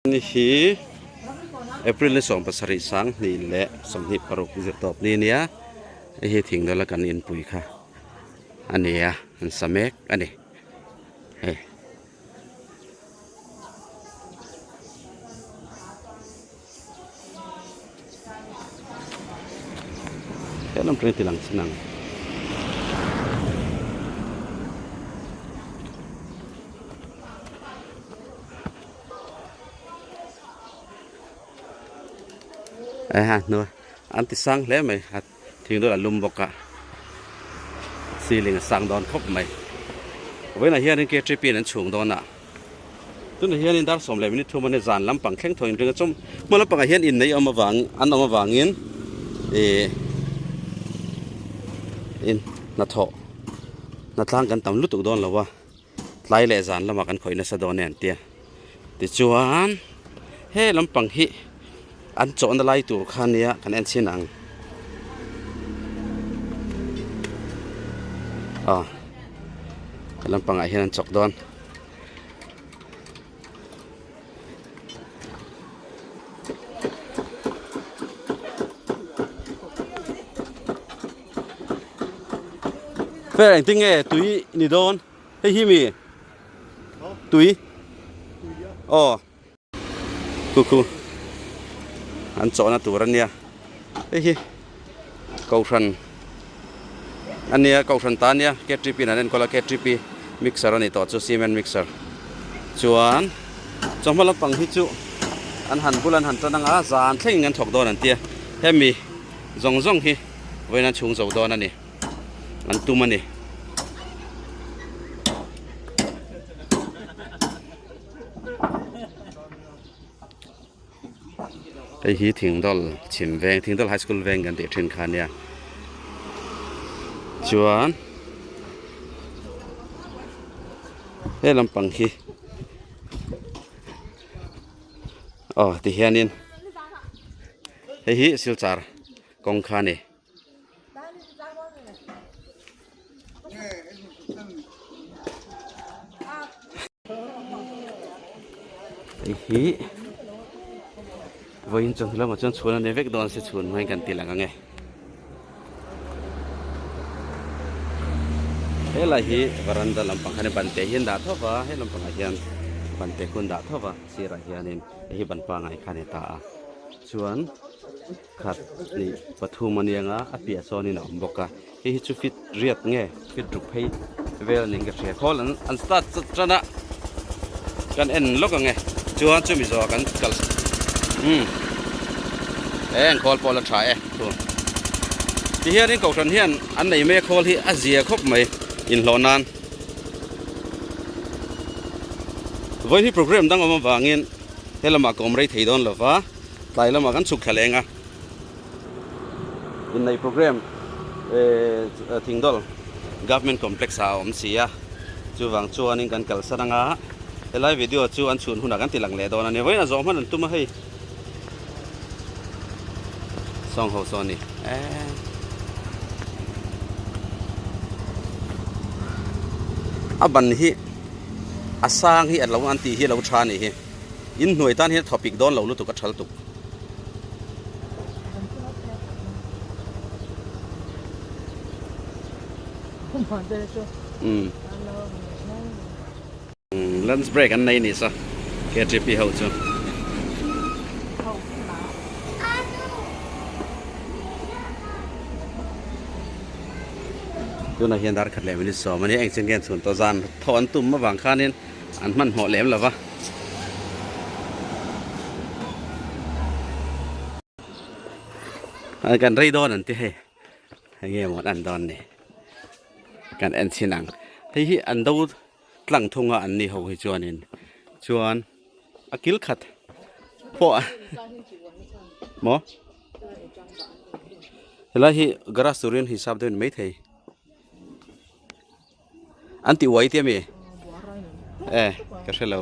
Ni hi April ni 17 sang hnih leh 26 zirtawp ni nia hei hi thing dawla kan inpui kha a ni a an sa mek a ni hei. He lam tang hi tilang chin ang. Ha hnuai an ti sang hle mai a thing dawn a lum bawk a ceiling a sang dawn khawp mai vawiinah hianin ktp in an chhung dawn a tunah hianin dar sawm leh minute thum a ni zan lampang thleng thaw inring a chawm hma lampangah hian inneih awm avang an awm avangin ih in hnathawh hnatlang kan tam lutuk dawn lo a. Tlai leh zan lamah kan khawih nasa dawn e an tia. Tichuan he lampang hi an chawhna lai tur kha nia kan en chhin ang. Aw he lampangah hian an chawk dawn. Fair engtin nge tui ni dawn? Hei hi mi tui aw khu khu an chawhna tur a nia hei hi kohhran a nia kohhran ta a nia ktp in an enkawl a ktp mixer a ni tawh chu cement mixer chuan chawhma lampang hi chu an han bul an han tan anga zan thlengin an thawk dawn an tia hemi zawng zawng hi vawiin an chhung zo dawn a ni. an tum a ni. Hei hi Thingdawl chhim veng Thingdawl High School veng kan tih thin kha ania chuan he lampang hi aw ti hianin hei hi Silchar kawng kha a ni. Hei hi vawiin chawhnu lamah chuan chhun a ni vek dawn se chhun hmain kan ti lang ang e. Helai hi varanda lampang khan ban te hi an dah tho va he lampangah hian ban te khu an dah tho va sirah hianin hei hi ban pangai kha a ni ta a chuan. Khat hnih pathum a niang a a piah sawnin a awm bawk a hei hi chu fit riat nge fit ruk phei vel a niin ka hria khawl an an start tan a kan en lawk ang e chuan chumi zawhah kan kal umm he an khawl pawh la tha e thu tihianin kohhran hian an nei mai a khawl hi a zia khawp mai inhlawh nan vawiin hi program dang awm avangin he lamah ka awm rei thei dawn lova. Tlai lamah kan chhuk thla leng a, inneih program Thingdawl Government Complex ah a awm si a, chuvang chuanin kan kalsan anga helai video chu an chhun hunah kan ti lang leh dawn a ni. Vawiin a zawh hman an tum a hei sawng ho saw a ni eee. A ban hi a sang hi a lo an tih hi a lo tha a nih hi. In hnuai tan hian thawpik dawn lo lutuk a thal tuk. Umm lunch break an nei ni sa KTP ho chu. Tunah hian dar khat leh minute sawm a nia engchen nge an chhun tawh zan thawh an tum avang khanin an hmanhmawh lem lo va. Kan rei dawn an ti hei enge maw an dawn ni kan en chhin ang hei hi an do tlang thung a an ni ho hi chuanin chuan a kil khat pawh maw helai hi garage turin hisap deuh a ni maithei. An ti uai tia mi? E ka hre lo.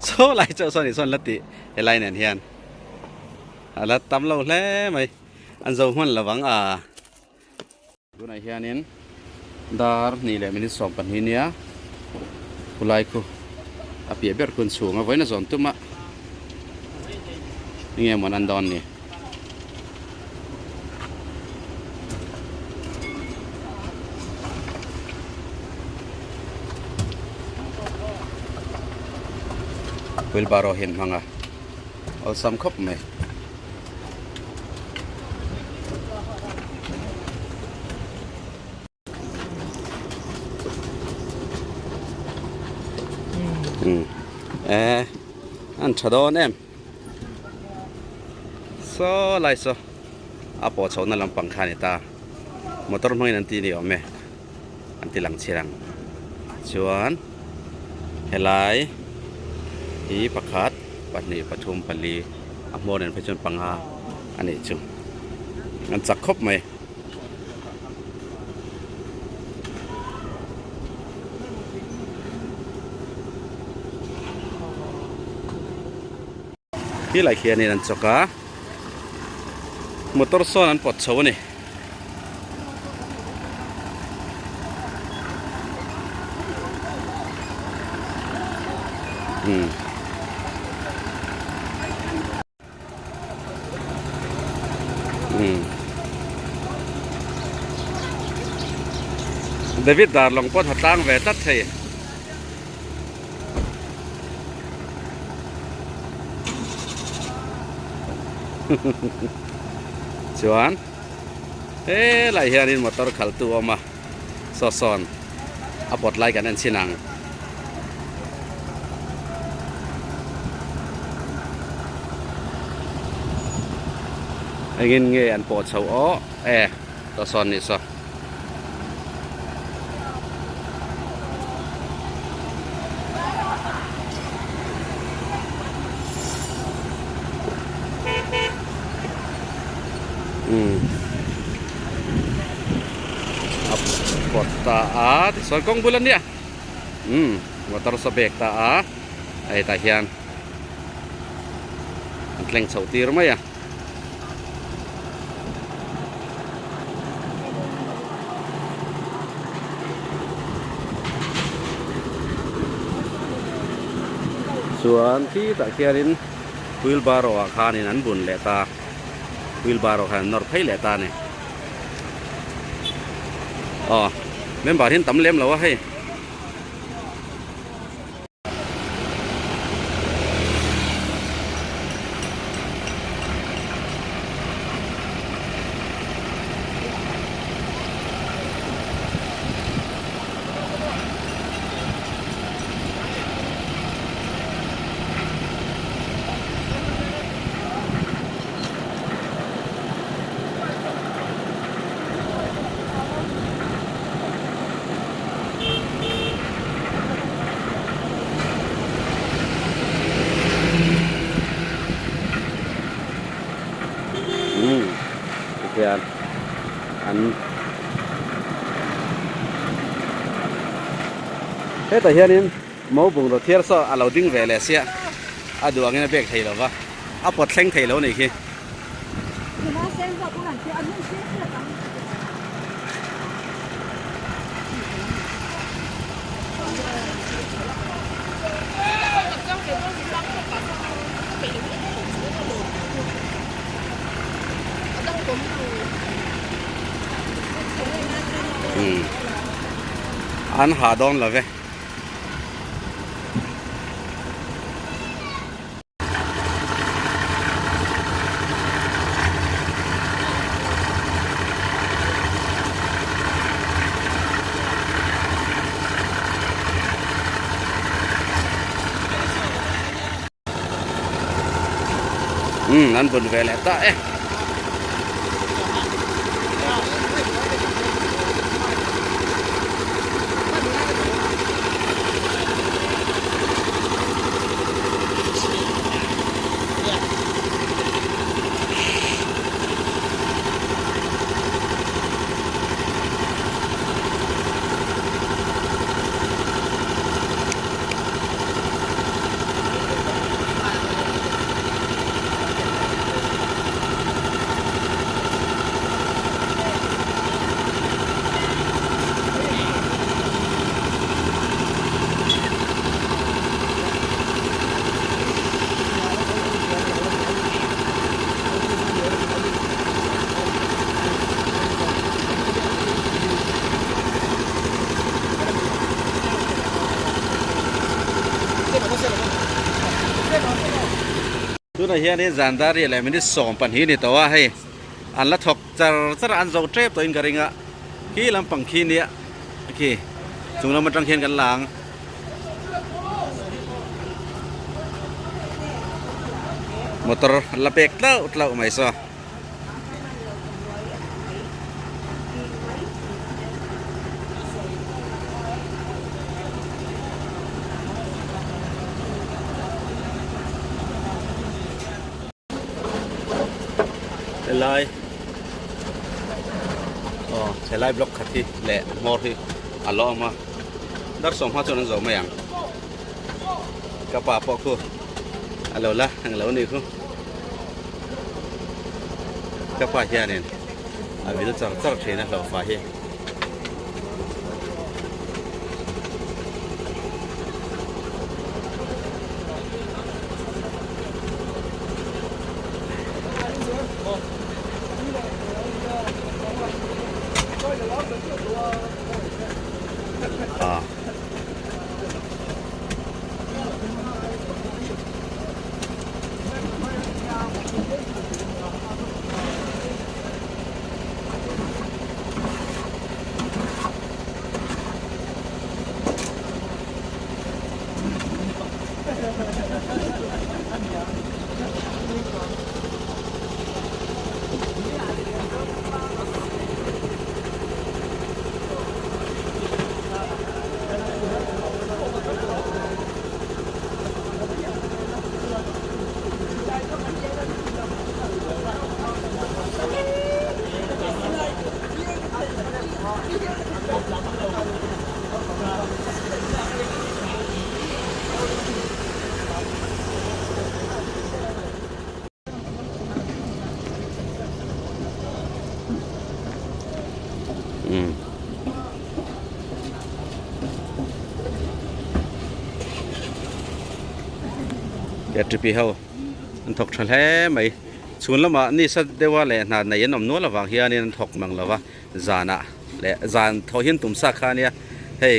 Saw lai chauh sawn i sawn la tih helai nen hian a la tam lo hle mai. An zo hman lo vang a. Tunah hianin dar hnih leh minute 12 nia khulai khu a piah ber kun chhung a vawiin a zawn tum a. Enge mawn an dawn ni. Wheelbarrow hi an hmang a, awlsam khawp mai. E an tha dawn em saw lai saw a pawh chhohna lampang kha a ni ta motor hmangin an ti ni awm e an ti lang chhir ang chuan helai hi pakhat pahnih pathum pali a hmuar nen phei chuan panga a nih chu an chak khawp mai. Helai hianin an chawk a motor sawn an pawt chho a ni. David Darlawng pawh a tlang ve tlat thei. Chuan helai hianin motor khaltu a awm a saw sawn a pawt lai kan en chhin ang. Engin nge an pawh chho aw e tawh sawn nih saw. Umm a pawt ta a tichuan kawng bul a nia. Umm motor saw bag ta a hei tah hian an tleng chhoh tir mai a. Chuan khi tah khianin wheelbarrow ah khanin an bun leh ta wheelbarrow khan an nawr phei leh ta a ni. Aw member hi an tam lem lo a hei. Umm tikhian an hetah hianin mo bungraw thiar saw a lo ding ve leh sia a duh angin a bek thei lo va a pawt thleng thei lo a nih khi. An ha dawn lo ve. Umm an bun ve leh ta e. Tunah hianin zan dar riah leh minute 12 a ni tawh a, hei an la thawk char char a, an zo tep tawhin ka ring a, khi lampang khi nia khi chung lam atang khian kan la ang. Motor an la pek tlauh tlauh mai saw. Helai aw helai block khat hi leh hmawr hi a la awm a dar sawmhma chuan an zo mai ang ka pa pawh khu a lo la ang lo ni khu. Ka pa hianin a vil char char thin a hlauhfa hi. Ah. Ktp ho an thawk tha hle mai chhun lamah nisa deuha leh hna nei an awm nual avang hianin an thawk mang lova zanah leh zan thawh hian tum sa kha ania hei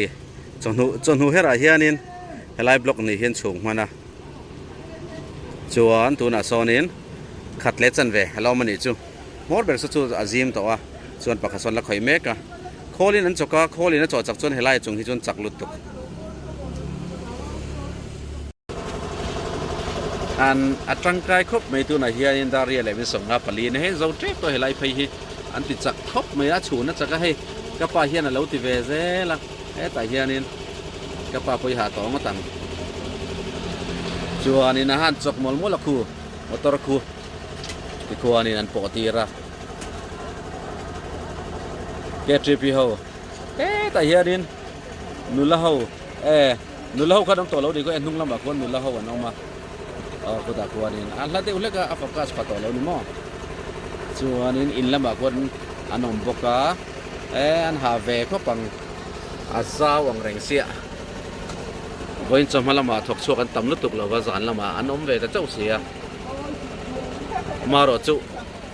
chawhnu chawhnu herah hianin helai block ni hian chhung hman a. Chuan tunah sawnin khat leh chanve a lo awm a nih chu. Hmawr ber saw chu a zim tawh a, chuan pakhat sawn la khawih mek a. Khawlin an chawk a, khawlin a chawh chak chuan helai chung hi chuan chak lut tuk. An a tangkai khawp mai tunah hianin Daria leh 54 ni hei zo tep tawh helai phei hi an ti chak khawp mai a, chhun a chak a hei ka pa hian a lo ti ve zel a. Hetah hianin ka pa pawh i hah tawh ngawt ang. Chuanin a han chawk mawlh mawlh a khu, motor khu tikhuanin an pawh tir a. KTP ho hetah hianin nula ho e nula ho kha an awm tawh lo ni khaw e hnung lamah khuan nula ho an awm a. Aw khutah khuanin a hla deuh hlek a, a focus pha tawh lo ni maw. Chuanin in lamah khuan an awm bawk a. E an ha ve khawp ang a zau ang reng sia vawiin chawhma lamah thawk chhuak an tam lutuk lo va zan lamah an awm ve ta chauh si a amaherawh chu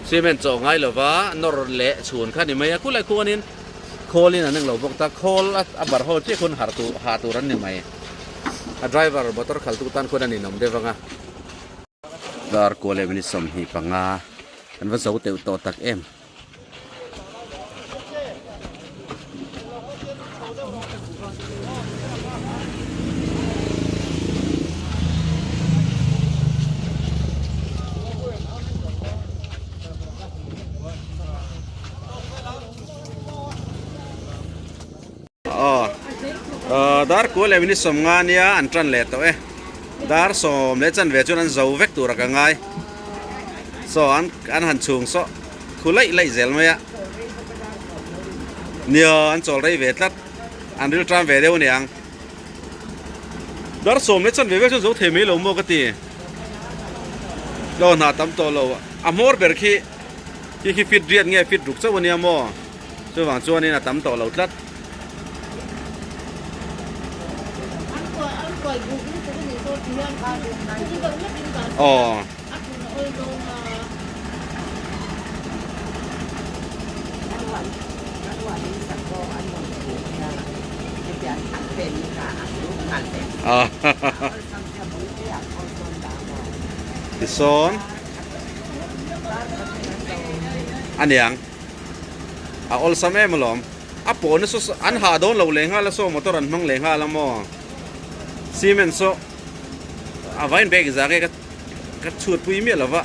cement chawh ngai lo va nawr leh chhun kha ni mai a khulai khuanin khawlin an englo bawk ta khawl a bar ho chiah khuan har tur ha tur an ni mai a driver motor khaltu tan khuan a ninawm deuh ang a. Dar kual leh minute 25 an va zo teuh tawh tak em. Aw dar kual leh minute 50 nia an tan leh tawh e dar sawm leh chanve chuan an zo vek tur a ka ngai saw an an han chhung saw. Thu laih laih zel mai a. Nia, an chawl rei ve tlat. An ril tan ve deuh aniang. Dar 10 leh chanve vel chuan zo thei mai lo maw ka ti. Lo hna tam tawh lo. A hmawr ber khi khi khi fit riat nge fit ruk chauh ania maw. Chuvang chuanin a tam tawh lo tlat. Aw. Tisawn a niang a awlsam em alawm a pawhna saw an hah dawn lo leh nghal a saw motor an hmang leh nghal a maw cement saw a vain bag zah nge ka chhut pui miah lo va.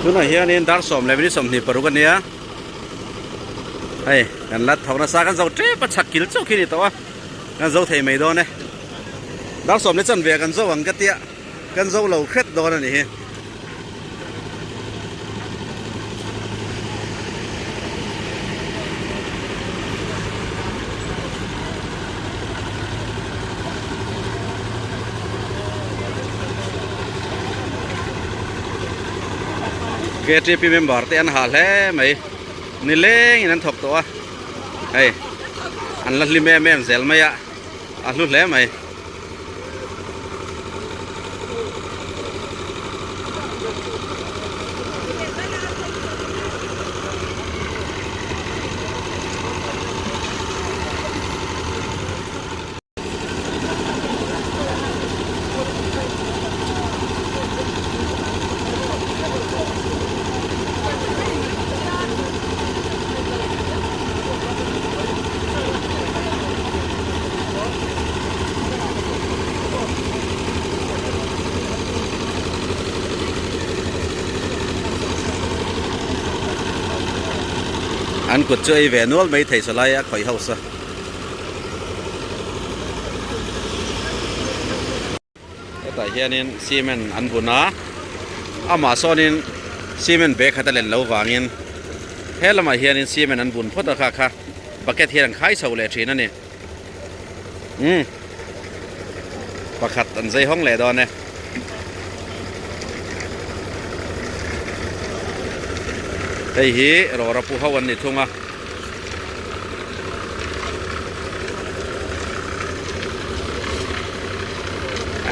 Tunah hianin dar 10 leh minute 26 a nia hei kan la thawk nasa kan zo tep a chhak kil chauh khi a ni tawh a kan zo thei mai dawn e dar 10 leh chanve kan zo ang ka tia. Kan zo lo hret dawn a ni hi. KTP member te an ha hle mai nileng in an thawk tawh a hei an la hlim em em zel mai a a hlu hle mai. An kut chu ei ve nual mai thei saw lai a khawih house a. Hetah hianin cement an bun a, amah sawnin cement bag khat a len lo vangin he lamah hianin cement an bun phawt a kha kha bucket hian an khai chho leh thin a ni. Umm pakhat an zai hawng leh dawn e. Hei hi rawra pu ho an ni thung a.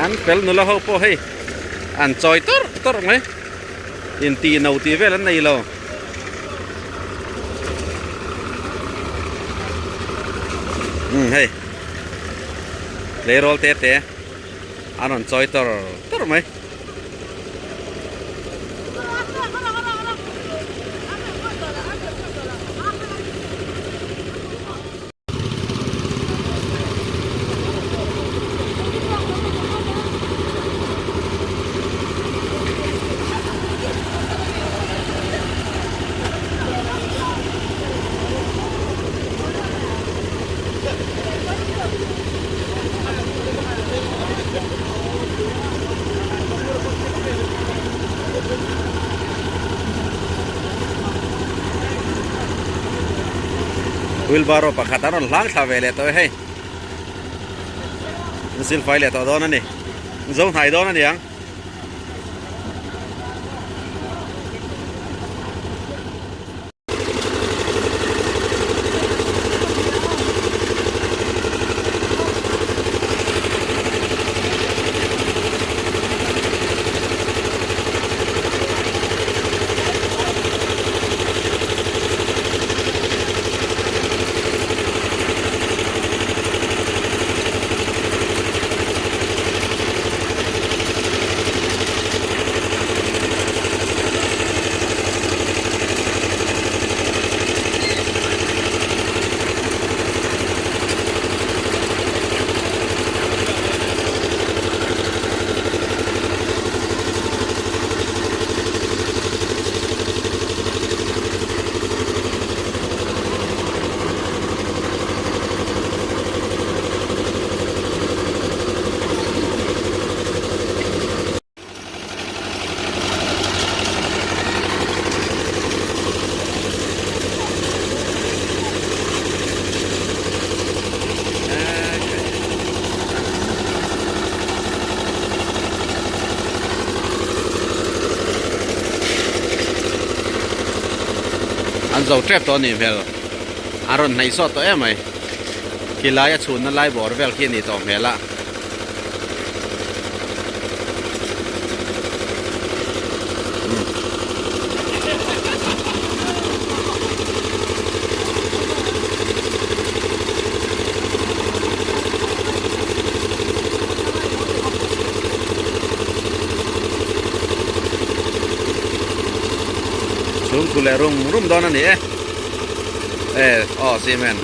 An fel nula ho pawh hei an chawi tawrh tawrh mai intih no tih vel an nei lo. Umm hei tleirawl te te an rawn chawi tawrh tawrh mai. Wheelbarrow pakhat an rawn hlang thla ve leh tawh e hei zilfai leh tawh dawn a ni zo hnai dawn a ni ang. An zo tep tawh a nih hmel a rawn hnaih sawt tawh em mai khilai a chhunna lai bawr vel khi a nih tawh hmel a. tlu leh rum rum dawn a ni e e aw cement.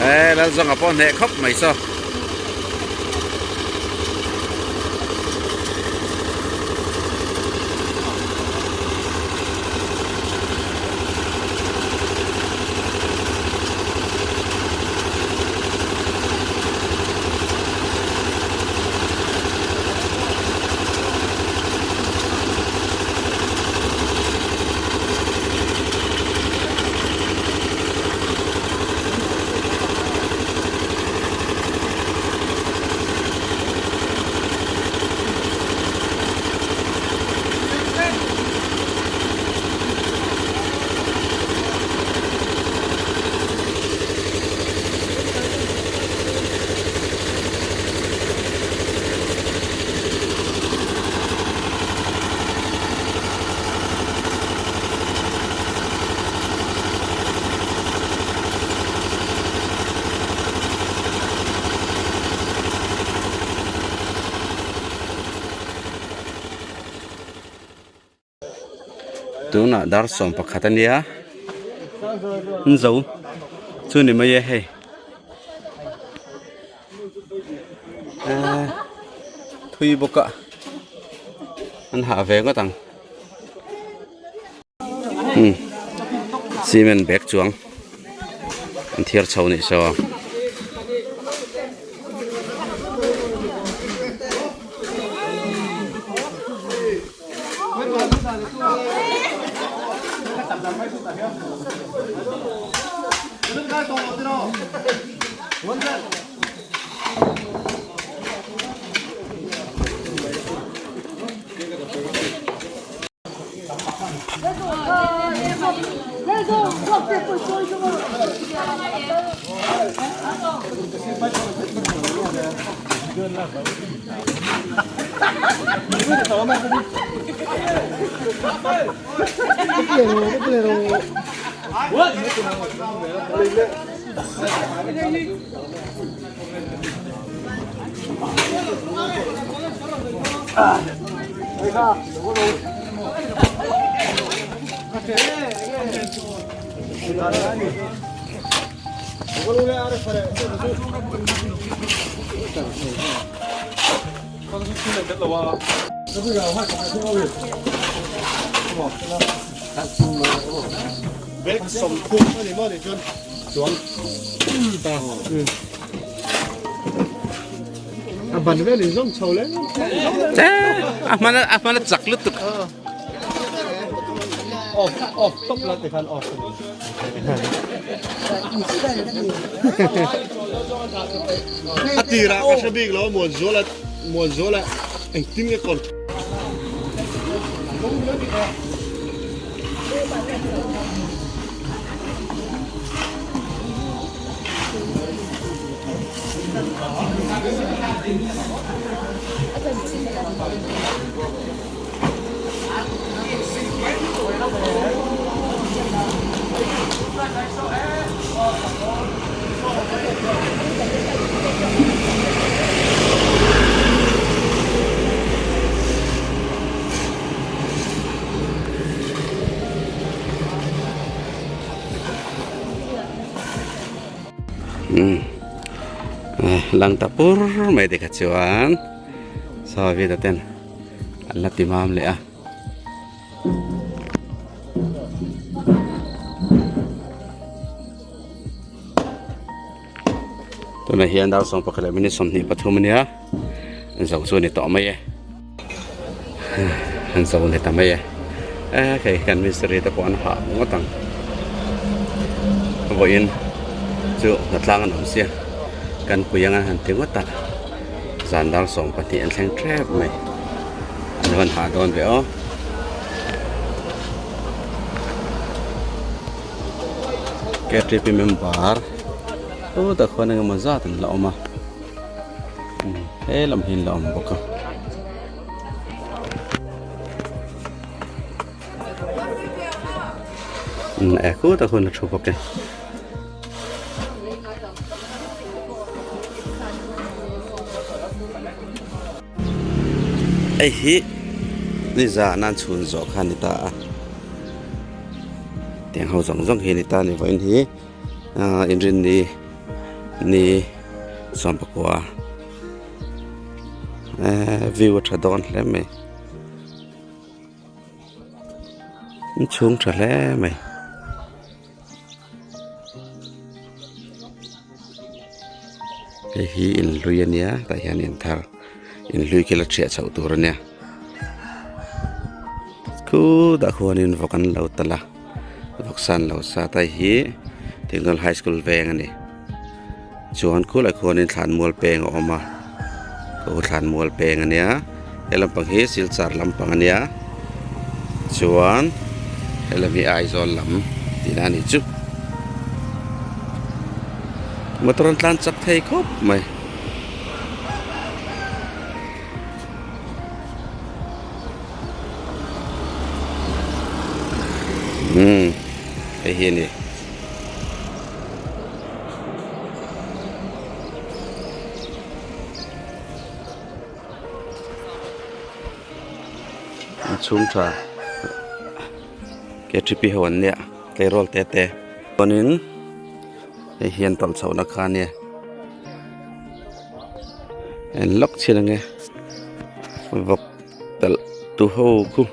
E Lalzawnga pawh hneh khawp mai saw. Tunah dar 11 a nia an zo chu ni mai e hei thui bawk a an hah ve ngawt ang cement bag chuang an thiar chho nih saw. A ban vel in zawm chho le. Che a hman a hman a chak lutuk. Off off top la te khan off. A tira ka hre bik lo muan zuala muan zuala engtin nge kawr. Lang ta pur mai te kha chuan sawi ta ten an la ti mam leh a. Tunah hian dar 11 leh minute 23 a nia zo chu a ni tawh mai e an zo ni ta mai e e hei kan mistiri te pawh an hah ngawt ang vawiin chu hnatlang an awm sia kan pui anga han ti ngawt a zan dar 12 an thleng tep mai an rawn hah dawn ve aw. K_T_P member chutah khuan engemaw zat an la awm a he lam hi an la awm bawk a. E khutah khuan a thu bawk e. Hei hi nizan an chhun zawh kha a ni ta a tiang ho zawng zawng hi a ni ta a ni vawiin hi ahh inrinni ni sawmpakua eee view a tha dawn hle mai inchhung tha hle mai. Hei hi in hlui a nia tah hian in thar in hlui khi la chhiah chhoh tur a nia khutah khuanin vawk an lo tal a vawk sa an lo sat a hei hi Thingdawl high school veng a ni chuan khulai khuanin thlanmual peng a awm a aw thlanmual peng a nia he lampang hi silchar lampang a nia chuan helam hi Aizawl lam tihna a nih chu motor an tlan chak thei khawp mai. Umm hei hi a ni. Chhung tha K_T_P ho an nia tleirawl te te chuanin hei hian tawlh chhohna kha ania en lawk chhin ang e vawk talh tu ho khu.